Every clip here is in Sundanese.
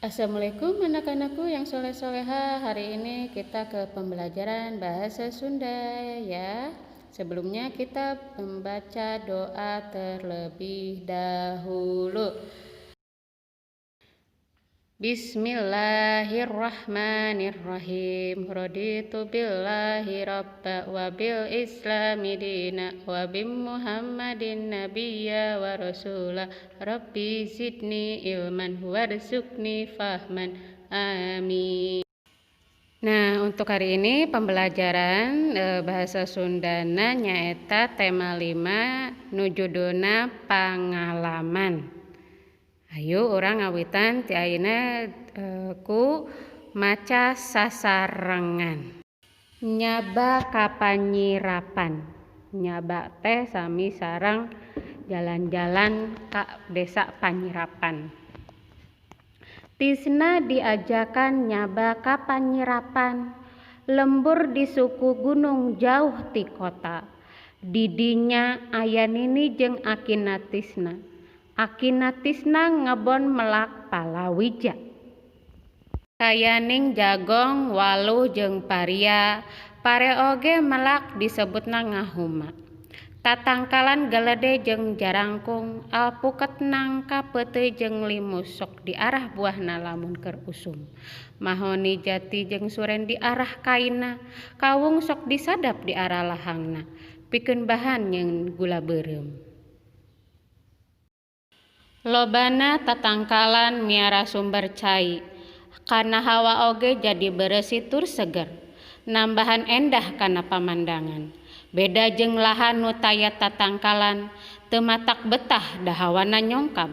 Assalamualaikum anak-anakku yang soleh-soleha. Hari ini kita ke pembelajaran bahasa Sunda ya. Sebelumnya kita membaca doa terlebih dahulu. Bismillahirrahmanirrahim. Raditu billahi rabba wa bil islami dina wa bim Muhammadin nabiyya wa rasula. Rabbi zidni ilman warzuqni fahman. Amin. Nah, untuk hari ini pembelajaran bahasa Sundana nyaeta tema 5 nu judulna pangalaman. Ayo urang ngawitan ti ayeuna ku maca sasarengan. Nyaba ka panyirapan. Nyaba teh sami sareng jalan-jalan ka desa Panyirapan. Tisna diajakan nyaba ka Panyirapan. Lembur di suku gunung jauh ti kota. Didinya aya nini jeung akina Tisna. Akina Tisna ngebon melak palawija. Kayaning jagong, waluh jeung paria, pare oge melak disebutna ngahuma. Tatangkalan gelede jeung jarangkung, alpuket nangka peuteuy jeung limus sok diarah buahna lamun keur usum. Mahoni jati jeung suren diarah kaina, kawung sok disadap diarah lahangna, pikeun bahan nyeun gula beureum. Lobana tatangkalan miara sumber cai, kana hawa oge jadi beresih tur seger, nambahan endah kana pamandangan. Beda jeung lahan nu taya tatangkalan, teu matak betah da hawana nyongkab,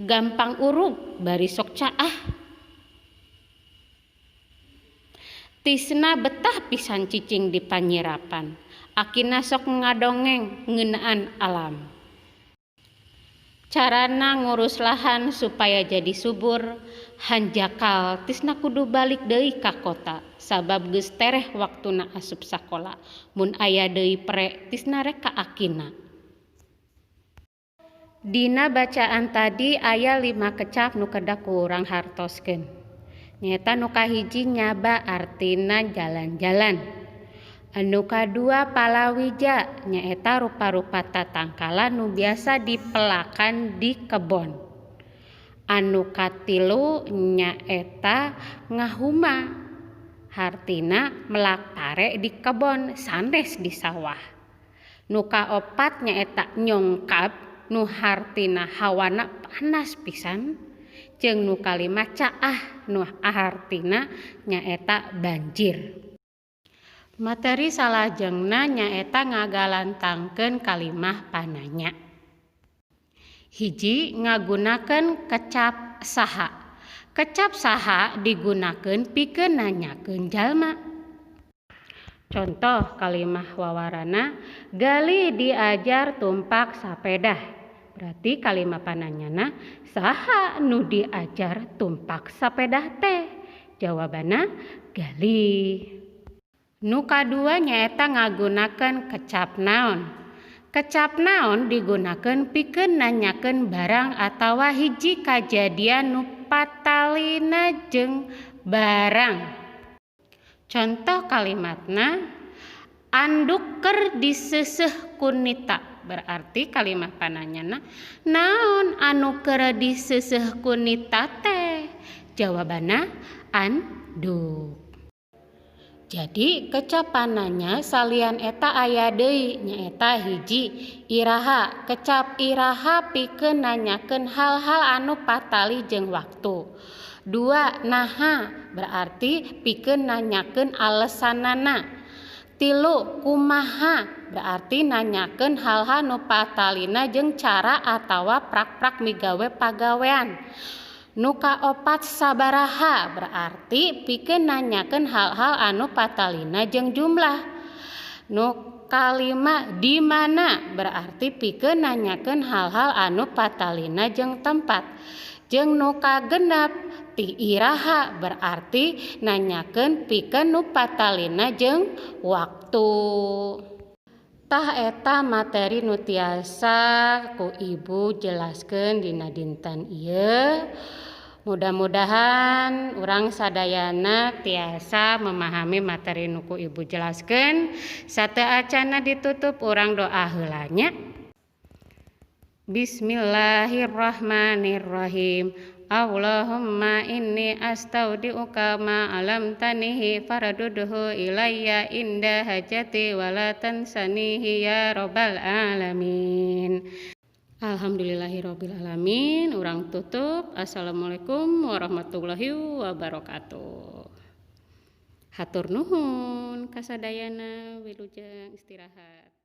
gampang urug bari sok caah. Tisna betah pisan cicing di Panyirapan, akina sok ngadongeng ngeunaan alam. Carana ngurus lahan supaya jadi subur, hanjakal Tisna kudu balik deui ka kota, sabab geus tereh waktuna asup sakola. Mun aya deui pre, Tisna rek ka akina. Dina bacaan tadi aya 5 kecap nu kedah ku urang hartoskeun. Nyaeta nu kahiji nyaba artina jalan-jalan. Anu kadua palawija nyaeta rupa-rupa tatangkalan nu biasa dipelakan di kebon. Anu katilu nyaeta ngahuma hartina melak pare di kebon sanes di sawah. Nu kaopat nyaeta nyongkab nu hartina hawana panas pisan. Jeung nu kalima caah nu hartina nyaeta banjir. Materi salajengna nyaeta ngagalantangkeun kalimah pananya. Hiji, ngagunakeun kecap saha. Kecap saha digunakeun pikeun nanyakeun jalma. Contoh kalimah wawarana, Galih diajar tumpak sapedah. Berarti kalimah pananyana saha nu diajar tumpak sapedah teh? Jawabanna Galih. Nu kadua nyaeta ngagunakeun kecap naon. Kecap naon digunakeun pikeun nanyakeun barang atawa hiji kajadian nu patalina jeung barang. Contoh kalimatna, anduk keur diseuseuh ku Nita. Berarti kalimat pananyana naon anu keur diseuseuh ku Nita teh? Jawabanna anduk. Jadi kecapananya salian eta aya deui nyaeta hiji iraha. Kecap iraha pikeun nanyakeun hal-hal anu patali jeung waktu. Dua, naha berarti pikeun nanyakeun alesanana. Tilu, kumaha berarti nanyakeun hal-hal nu patalina jeung cara atawa prak-prak migawe pagawean. Nu kaopat sabaraha berarti pikeun nanyakeun hal-hal anu patalina jeung jumlah. Nu kalima di mana berarti pikeun nanyakeun hal-hal anu patalina jeung tempat. Jeung nu kagenep ti iraha berarti nanyakeun pikeun nu patalina jeung waktu. Tah eta materi nu tiasa ku ibu jelaskeun dina dinten ieu. Mudah-mudahan urang sadayana tiasa memahami materi nu ku ibu jelaskeun. Sateuacanna ditutup, urang doa heula nya. Bismillahirrahmanirrahim. Allahumma inni astaudiuka ma 'allamtanihi fardudhu ilayya inda hajati wala tansanihi ya rabbal alamin. Alhamdulillahirabbil alamin. Urang tutup. Assalamualaikum warahmatullahi wabarakatuh. Hatur nuhun kasadayana, wilujeng istirahat.